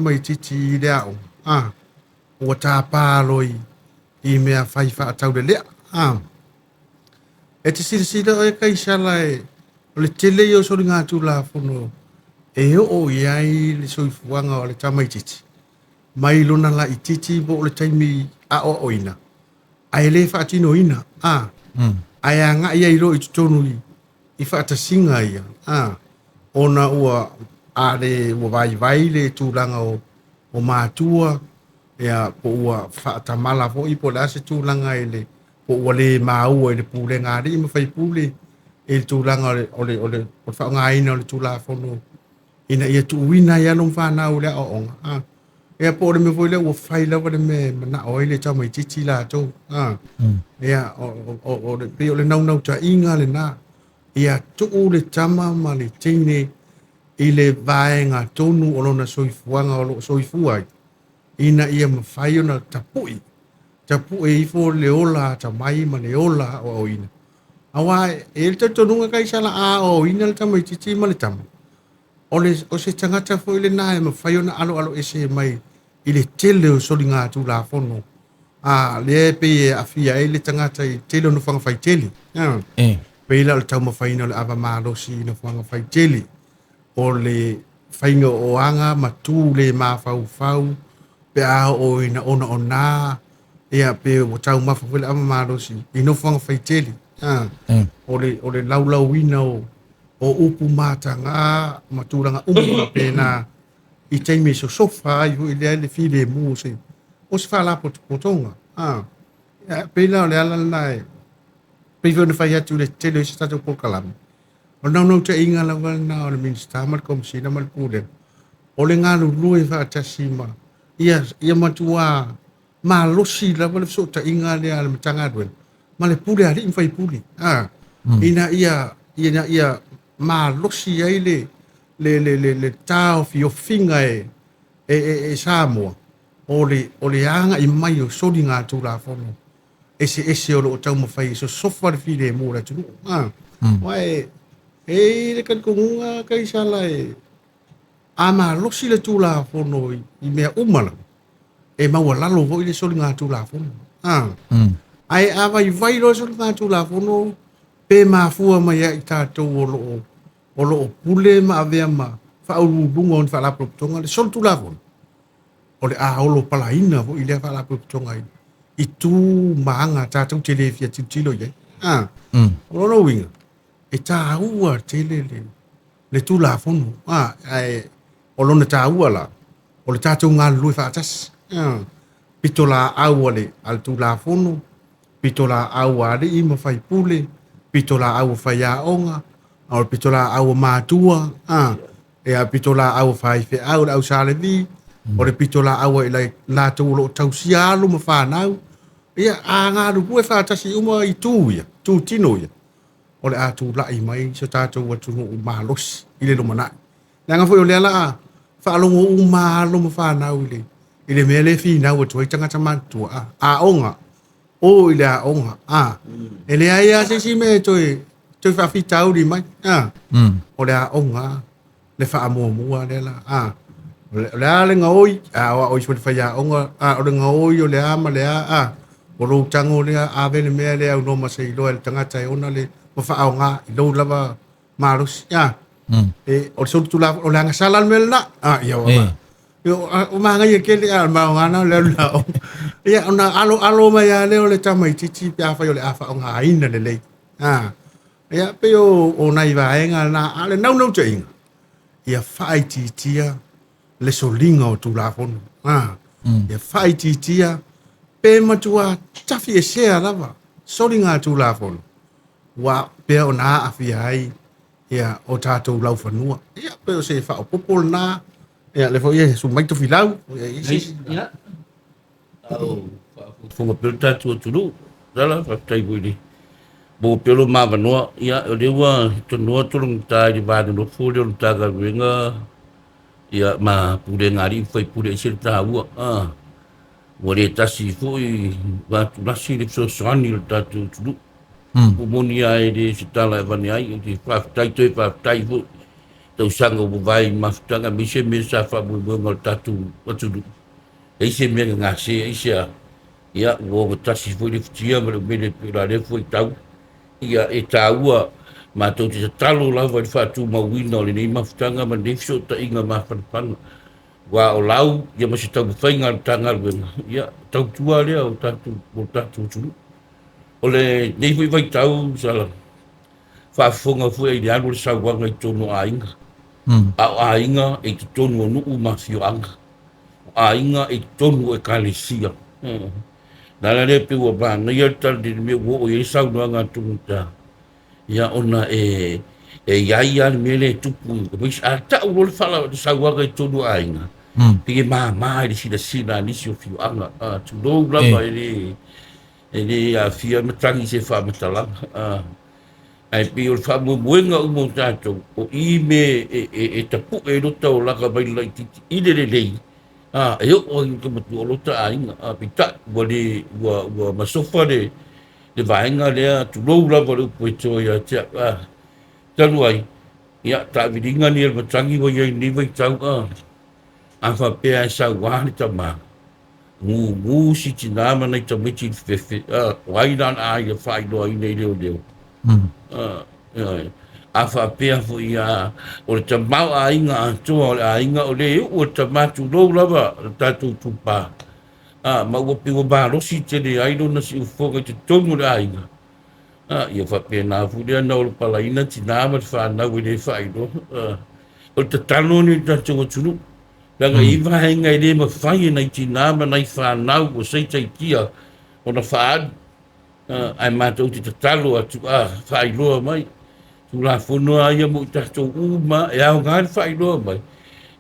tamaitiiti i le aoga, a, ua tapa loa i mea fai faataulelea. A. E te silasila oe Kaisala e, o le tele ia o soligatulafono e oo i ai le soifuaga o le tamaitiiti mai lona laitiiti po o le taimi aoaoina, ae le faatinoina, a, ae agai ai loa i totonu i faatasiga ia, a, ona ua a le ua vaivai le tulaga o matua, ia, po ua faatamala foi po o le a se tulaga i le po ua le maua i le pulega a alii ma faipule i le tulaga o le faaaogaina o le Tulafono ina ia tuuina ai alo ma fanau i le aoaoga. A. Ia po o le mea foi lea ua fai lava le mea e manao ai le tamaitiiti latou. A. Ia, pei o le naunautaiga lena, ia tuu le tama ma le teine i le vaega tonu o lona soifuaga o lo o soifua ai, ina ia mafai ona tapui, tapue ifo le ola atamai ma le ola aoaoina. Aua e i ai le talitonuga Kaisala, a aoaoina le tamaitiiti ma le tama, o se tagata foi lena e mafai ona aloaloese mai i le tele o soligatulafono a lea e pei e aafia ai le tagata i le tele o nofoaga faitele. A. Pei la o le taumafaina o le ava malosi i nofoaga faitele, o le faiga o aga ma tu le mafaufau pe a oo ina onaona, ia pe ua taumafa foi le ava malosi i nofoaga faitele. A. O le laulauina o upu mataga ma tulaga uma faapena i taimi e sosofa ai foi lea le filemu o se faalapotopotoga. A. Ia, pei la o le ala lena e pei foi ona fai atu i le tele o isi tatou polokalame, o le naunautaiga lava lena o le Minisita ma le Komesina ma le Pulega, o le galulue faatasi ma ia matua malosi lava le fesootaiga lea a le Matagaluega ma le pule a alii ma faipule, a, ina ia malosi ai le taofiofiga e Samoa o le agai mai o soligatulafono eseese o lo o taumafai e sosofa le filemu o le atunuu. A. Aua e i ai le talitonuga Kaisala e a malosi le Tulafono i mea uma lava, e maualalo foi le soligatulafono. A. Ae a vaivai loa le soligatulafono pe mafua mai ia i tatou o lo o pule ma avea ma faauluuluga o ni faalapotopotoga le solitulafono, o le a olo palaina foi lea faalapotopotoga i tu ma aga tatou te le fia tilotilo i ai. A. O lona uiga, e taua tele le Tulafono, a, ae o lona taua la, o le tatou galulue faatasi. A. Pitolaau a le Tulafono, pitolaau a alii ma faipule, pitolaau a faiaoga, o le pitolaau a matua, a, ia pitolaau a faifeau, le au Salevi, o le pitolaau a i latou o lo o tausia alo ma fanau, ia a galulue faatasi uma i tu ia, tu tino ia, o le a tulai mai so tatou atunuu malosi i le lumanai. Leaga foi o lea o le a faalogo uma alo ma fanau i le mea lea e finau atu ai tagata matutua, a, aoga, o i le aoga, a, e leai lava se isi mea e toe faafitauli mai, a, o le aoga le faamuamua lea la, a, o le a le gaoi, a o ao ifo i le faiaoga, a, o le gaoi o le a ma le a, a, o lou tago lea, ave le mea lea aunoa ma se iloa e le tagata e ona le ma faaaoga i lou lava malosi, a, e, o le solitulafono, o le agasala le mea lena, a, ia, o magaia tele a maogana o le alu la ia ona alo alo mai lava lea o le tamaitiiti pe afai o le a faaaogaina lelei. A, ia pei o nai vaega na, a o le naunautaiga ia faaitiitia le soliga o Tulafono, a, ia faaitiitia pe matua tafi esea lava soliga Tulafono ua pea ona aafia ai ia o tatou laufanua. Ia pei o se faaopoopo lena, ia le foi e sumai tofilau ia isi. Ia. Au faafofoga pea le tatou atunuu. Tala faafetai foi le mo pea lo mavanoa. Ia, o lea ua tanoa tologata i le va nonofo lea o le Matagaluega ia ma pulega a alii ma faipule aise le taua. Ah, ua le tasi foi vatulasi le fesoasoani o le tatou atunuu. Ua moni lava e le se tala e avane ai, ou te faafetai toe faafetai foi. tausaga ua mavae i mafutaga aemaise mea sa faamoemoega o le tatou atunuu, e i ai se mea na gase aisea, ia ua ogatasi foi le futia ma le umele pei o la lea foi tau. Ia e taua matou te tatalo lava i le faatumauina o lenei mafutaga ma lenei fesootaiga mafanafana, aua o lau ia ma se taumafaiga a le Matagaluega, ia tautua lea o tatou mo le tatou atunuu. O lenei foi vaitau sa faafofoga foi i le alu o le sauaga i totonu o aiga, a o aiga e i totonu o nuu ma afioaga, o aiga e i totonu o ekalesia. Le ala lea pei ua manaia le tala i le mea ua oo i ai le saunoaga a Togita, ia ona e i ai lava le mea lea e tupu, a tau loa le sauaga i totonu o aiga, pei e mama i le silasila a nisi o afioaga, tulou lava, e le aafia matagi i se faamatalaga. Ae pei o le faamoemoega uma o tatou, o i me e tapue ai lota olaga mai le laitiiti i le lelei, e oo ai i le matua o lota aiga. Peitai ua le ua masofa le vaega lea, tulou lava le upu e to ia te au. Talu ai, ia taaviliga nei a le matagi ua i ai i lenei vaitau, a faapea e sauā le tama, gugu si tinā ma nai tamaiti i le fefe, o ai la o le a ia faailoaina i leoleo? A faapea foi o le tamaoaiga atoa o le aiga o le uu e le tama, tulou lava le tatou itupa, ma ua pei ua malosi tele ai lona siufofoga i totonu o le aiga, ia faapena foi lea na olopalaina tinā ma le fanau e le faailoa. O le tatalo lenei i le tatou atunuu, leaga e i ai vaega e le mafai e nai tinā ma nai fanau ua saitaitia ona faaalu, ae matou te tatalo atu, faailoa mai. Tulafono lava ia mo i tatou uma, e aoga le faailoa mai.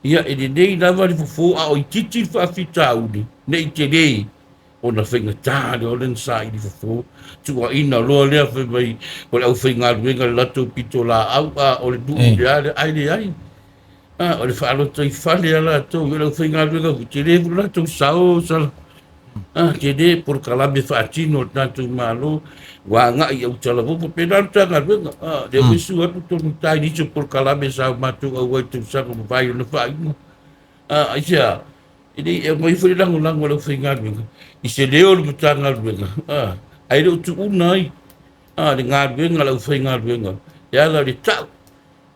Ia e lelei lava le fofo a o itiiti le faafitauli, ne i tele ona faigata lea o le na saili fofo, tuuaina loa lea fai mai o le aufaigaluega le latou pitolaau, a o le nuu le a lea, ae leai. O le faalotoifale a latou, o le aufaigaluega foi, tele foi le latou sao, sala. Tele polokalame faatino a le tatou Malo, ua agai i autalavou, faapena le Matagaluega. Lea foi susu atu tonu tai nisi o polokalame sa o matou auai i le tausaga ua mavae i lona faaiuga. Aisea, e le i aumai foi le lagolago a le aufaigaluega i se leo o le Matagaluega, ae le o tuuna ai le galuega a le aufaigaluega e ala i le tau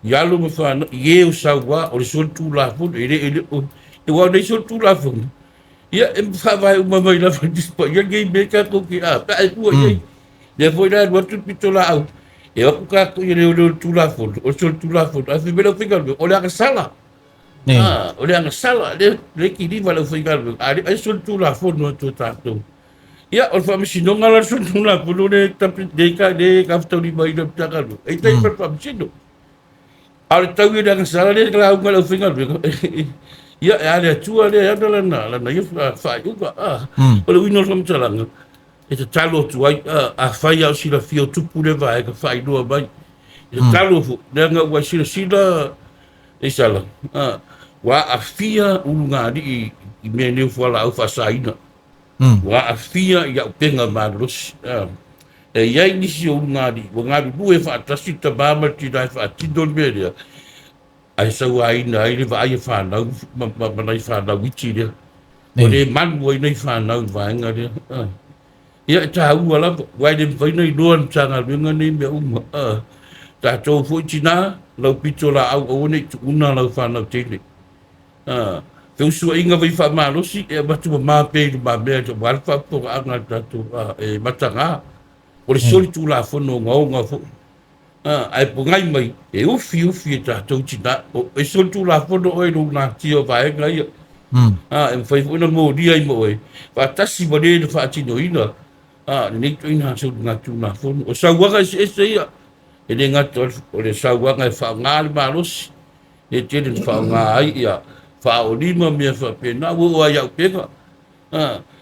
i alo ma fanau i e o sauā o le solitulafono, e le e o aua o nei solitulafono ia e faavae uma mai lava i le Tusi Paia lenei mea tatou te pe a e fua i ai. Lea foi la e alu atu le pitolaau e o atu tatou i leoleo le Tulafono o le solitulafono, ae fai mai le aufaigaluega o le agasala. O le agasala lea le kiliva le aufaigaluega a le ai solitulafono atu o tatou. Ia, o le faamasinoga la le solitulafono le le gafataulimaina o le Matagaluega e tai ma le faamasino. A o le tau i le agasala lea lauga a le aufaigaluega, ia e a le Atua lea e ana lana ia faaiuga. O le uiga o le faamatalaga e tatalo atu ai, afai lava o silafia o tupu lea vaega, faailoa mai. E tatalo foi, leaga ua e silasila e sala, ua aafia ulugalii i mea nei o fualaau faasaina. Ua aafia i auupega malolosi. E i ai nisi o ulugalii ua galulue faatasi le tama ma le tina e faatino le mea lea, ae sauaina ai le vaai a fanau ma nai fanau iti lea. Ua le malu ai nai fanau i le vaega lea. Ia e taua lava, aua e le mafai ona iloa e le Matagaluega nei mea uma. Tatou foi tina, lau pitolaau aua ne i tuuna lau fanau teine. Feusuaiga vai faamalosi e avatu mama pea i lumamea aua le faafofogaaga a le tatou e mataga. O le solitulafono ogaoga foi. Ae pogai mai e ufiufi e tatou tina. E solitulafono oe i lou natia o vaega ia. E mafai foi ona molia ai ma oe faatasi ma le na faatinoina lenei ituaiga soligatulafono. O sauaga eseese ia, e le gata o le sauaga e faaaoga le malosi, e tele na faaaoga ai ia faaolima mea faapena, ua oo lava i auupega.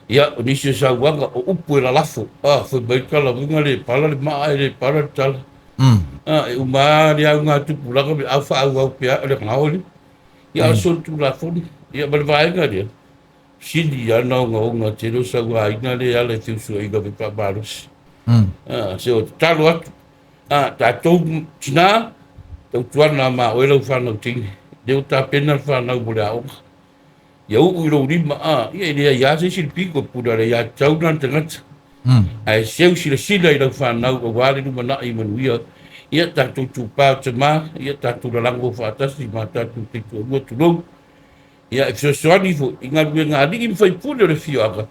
Ia, o nisi o sauaga o upu e lalafo, fai mai le talavuga le pala le maa e le pala le tala. E uma lava le auga tupulaga me au faaauau pea o le gao lea. Ia, a o le solitulafono, ia ma le vaega lea, sili lava ona ogaoga tele o sauaina lea e ala i feusuaiga mai faamalosi. Se o tatalo atu, tatou tina, Tautuana ma oe lau fanau teine, lea ua tapena le fanau mo le aoga. Ia uu i lou lima a, ia e leai lava se isi le pito e pule a le aiatatau lena le tagata. Ae seu silasila i lau fanau aua le lumanai manuia. Ia tatou itupa o tama, ia tatou lalago faatasi ma tatou taitoalua tulou. Ia e fesoasoani foi i galuega a alii ma faipule o le afioaga,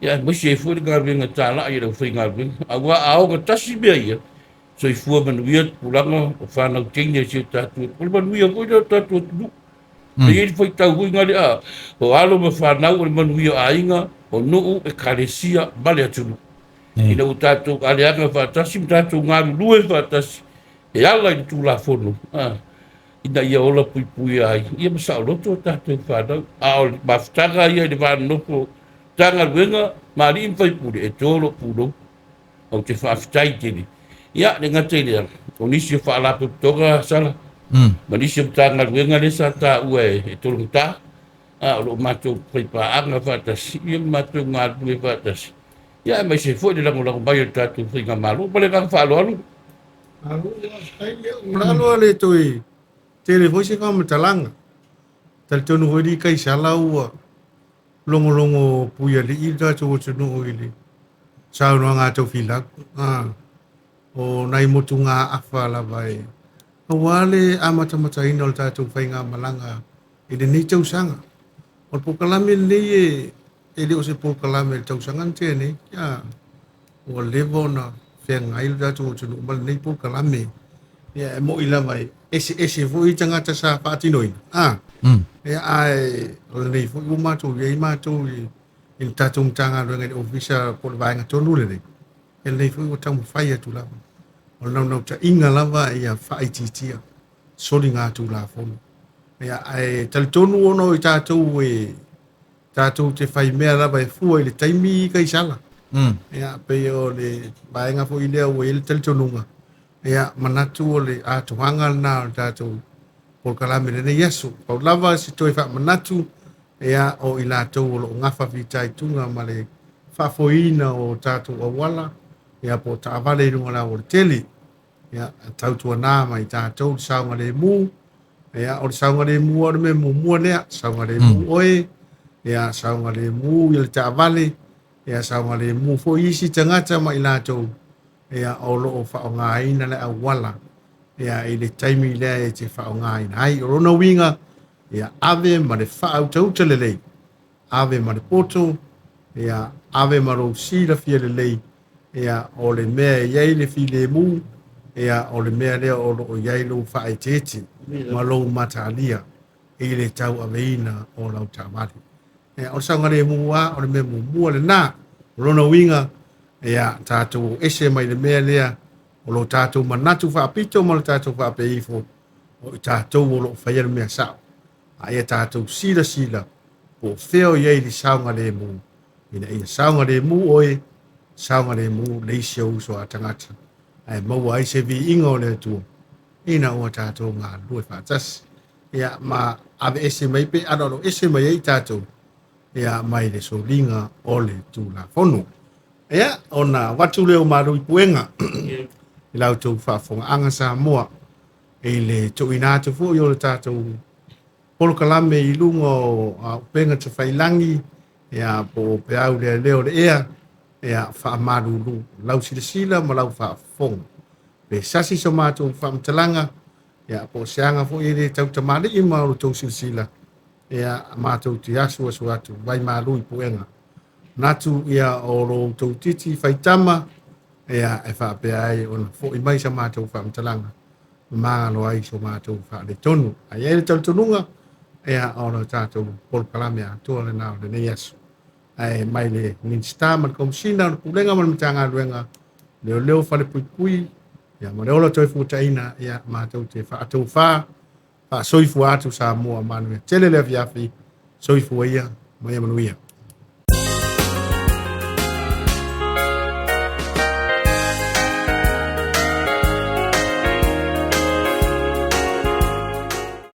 ia aemaise ai foi le galuega talai a le aufaigaluega. Aua a ogatasi mea ia, soifua manuia tupulaga o fanau teine a si o tatou, o le manuia foi lea o le tatou atunuu. E i ai le faitau foi gale a, o alo ma fanau o le manuia o aiga, o nuu, ekalesia ma le atunuu. Ina ua tatou aleaga faatasi ma tatou galulue faatasi e ala i le Tulafono, ina ia ola puipuia ai ia ma saoloto o tatou fanau. A o le mafutaga ia i le va nonofo Matagaluega ma alii ma faipule e to lou pulou. Ou te faafetai tele. Ia, le gata i lea, o nisi o faalapotopotoga sala, ma nisi o Matagaluega lea sa taua e tologata, a o lo o matou faipaaga faatasi, ia ma matou galulue faatasi, ia aemaise foi le lagolago mai o le tatou faigamalo. Ma le agaga faaaloalo. Malo, faafetai. Ia, ua lalo le toe tele foi se faamatalaga. Talitonu foi li Kaisala ua logologo puialii le tatou atunuu i le saunoaga a Tofilau. O nai motuga afa lava e aua le amatamataina o le tatou faigamalaga i lenei tausaga. O le polokalame lenei e le o se polokalame i le tausaga na tea nei. Ua leva ona feagai le tatou atunuu ma lenei polokalame. Ia e moi lava e eseese foi tagata sa faatinoina. Ia ae o lenei foi ua matou i ai matou i le tatou Matagaluega i le Ofisa po o le vaega tonu lenei. E lenei foi ua taumafai atu lava. O le naunautaiga lava ia faaitiitia soliga Tulafono. Ia ae talitonu ona o i tatou e tatou te faimea lava e fua i le taimi Kaisala. Ia pei o le vaega foi lea ua i ai le talitonuga. Ia manatu o le atoaga lena o le tatou polokalame lenei aso. Pau lava se toe faamanatu, ia o i latou o loo gafa fitaituga ma le faafoeina o tatou auala, ia po o taavale i luga o le aualatele. Ia tautuana mai tatou le saogalemu. Ia o le saogalemu o le mea muamua lea, saogalemu oe, ia saogalemu ia le taavale, ia saogalemu foi isi tagata ma i latou ia o loo faaaogaina le auala ia i le taimi lea e te faaaogaina ai. O lona uiga, ia ave ma le faautauta lelei, ave ma le poto, ia ave ma lou silafia lelei, ia o le mea e i ai le filemu, ia o le mea lea o loo i ai lou faaeteete ma lou matalia i le tauaveina o lau taavale. Ia o le saogalemu lava o le mea muamua lena. O lona uiga, ia tatou ese mai le mea lea o lo tatou manatu faapito ma lo tatou faapeifo o i tatou o loo faia le mea sao. A ia tatou silasila po o fea o i ai le saogalemu, ina ia saogalemu oe, saogalemu le isi ou uso a tagata, ae maua ai se viiga o le Atua ina ua tatou galulue faatasi. Ia ma aveese mai pe aloalo ese mai ai tatou ia mai le soliga o le Tulafono. Ia ona avatu lea o malu i puega i la outou faafofogaaga Samoa i le tuuina atu foi o le tatou polokalame i luga o upega tafailagi, ia po o peau lealea o le ea, ia faamalulu lau silasila ma lau faafofoga. Pe sasi so matou faamatalaga, ia po o se aga foi e le tautamalii ma o tou silasila, ia matou te asuasu atu vai malu i puega. Manatu ia o lo outou titi faitama, ia e faapea ai ona foi mai sa matou faamatalaga, magalo ai so matou faaletonu. Ae i ai le talitonuga, ia o le tatou polokalame atoa lena o lenei aso. Ae mai le Minisita ma le Komesina o le Pulega ma le Matagaluega, Leoleo Falepuipui, ia ma le ola toe fuataina, ia matou te faatofā, faasoifua atu Samoa manuia tele le afiafi, soifua ia ma ia manuia.